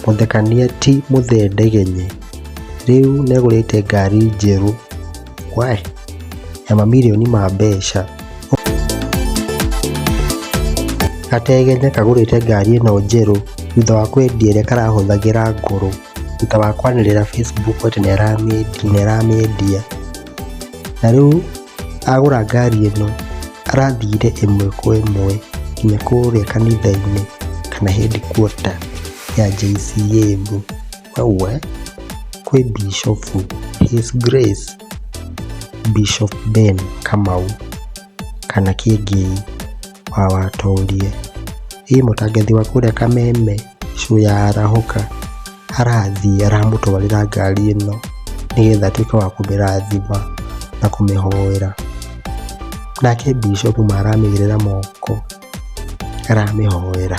Mũthekania ti Mũthee Ndegenye rĩu nĩagũrĩte ngari njerũ we ya mamirioni ma mbeca. Gategenya kagũrĩte ngari ĩno njerũ thutha wa kwendia ĩrĩa karahũthagĩra ngũrũ thutha wa kwanĩrĩra Facebook atĩ nĩaramĩendia. Na rĩu agũra ngari ĩno arathire ĩmwe kwa ĩmwe nginya kũrĩa kanitha-inĩ kana headquarter ya JCM. Wewe kwĩ Bishofu His Grace Bishop Ben Kamau kana Kĩengei wa Watorie. Ĩ mũtangathi wa kũrĩa Kameme show ya Arahũka arathiĩ aramũtwarĩra ngari ĩno nĩgetha atuĩke wa kũmĩrathima na kũmĩhoera. Nake Bishop ma aramĩigĩrĩra moko aramĩhoera,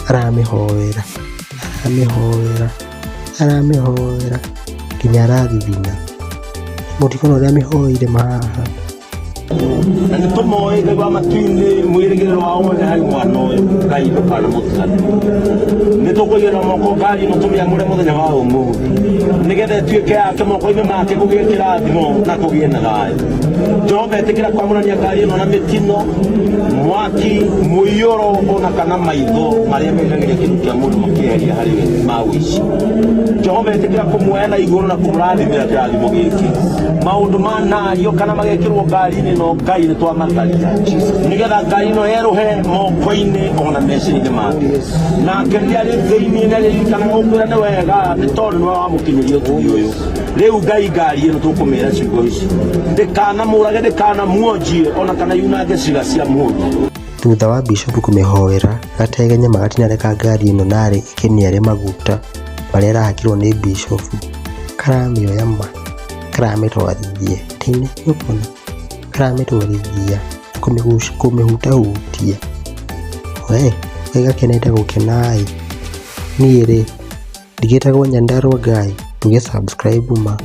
aramĩhoera, aramĩhoera, aramĩhoera nginya arathithina. Mũtikuona ũrĩa amĩhoeire ma haha. Na nä tå moä Ngai wa matu-inä mwä wa wothe harä mwana å yå Ngai ndå kanamå nä tå kå igä moko ngari ä no tå mä amå re må thenya wa å må thä nä getha ĩtuä ke yake moko-inĩ make kå gä kä rathimo na kå gĩe na thayũ. Jehova ĩtĩkĩra kwamũrania ngari ĩno na mĩtino, mwaki, mũiyũro ona kana maitho marĩa meriragĩria kĩndũ kĩa mũndũ makĩeheria harĩ we ma ũici. Jehova ĩtĩkĩra kũmuoya na igũrũ na kũmũrathimĩra kĩrathimo gĩkĩ. Maũndũ ma nario kana magekĩrwo ngari-inĩ ĩno Ngai nĩ twamataria nĩgetha ngari ĩno yerũhe moko-inĩ ona meciria-inĩ make, nake rĩrĩa arĩ thĩinĩ nĩ arĩririkanaga gũkwĩra nĩ wega nĩ tondũ nĩwe wamũkinyĩria ũtugi ũyũ. Rĩu Ngai ngari ĩno tũkũmĩra ciugo ici, ndĩkanamũrage, ndĩkanamuonjie ona kana yunange ciĩga cia mũndũ. Thutha wa Bishop kũmĩhoera, Gategenya magatinareka ngari ĩno narĩ ĩkĩniare maguta marĩa ĩrahakirwo nĩ Bishop. Karamĩoya ma karamĩtwarithia tene nĩũkuona karamĩtwarithia kũmĩhutahutia we kaĩ gakenete gũkena ĩ. Niĩ rĩ ndigĩtagwo Nyandarua Guy, tuge subscribe ma.